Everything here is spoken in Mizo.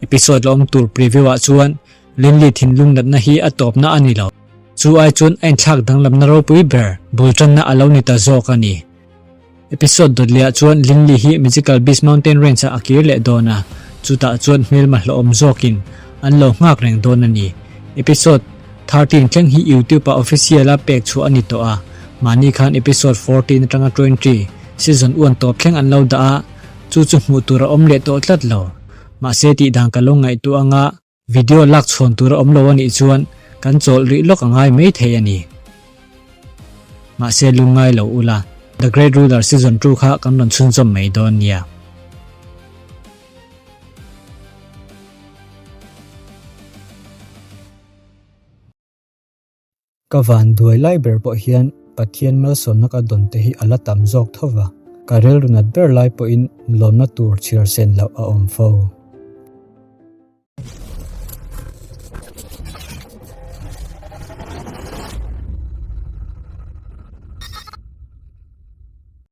Episode la awm tur preview ah chuan Linley thinlung natna hi a tawpna a ni lo. Chu ai chuan a inthlak danglamna ropui ber bul tanna a lo ni ta zawk a ni. Episode dawt lehah chuan Linley hi Magical Beast Mountain Range ah a kir leh dawn a, chutah chuan hmelma hlauhawm zawkin an lo nghak reng dawn a ni. Episode 13 thleng hi YouTube ah official a pek chhuah a ni tawh a, mahni khan episode 14 atanga 20 season uan tawp thleng an lo dah a, chu chu hmuh tur a awm leh tawh tlat lo. Mahse tih dan ka lo ngaihtuah anga video lak chhawn tur a awm lo a nih chuan kan chawlh rih lawk a ngai mai thei a ni. Mahse lungngai lo ula, The Great Ruler Season 2 kha kan rawn chhunzawm mai dawn nia. Ka van duai lai ber pawh hian Pathian malsawmna ka dawn te hi a la tam zawk tho va, ka rilru nat ber lai pawhin lawmna tur chhiar sen loh a awm fo.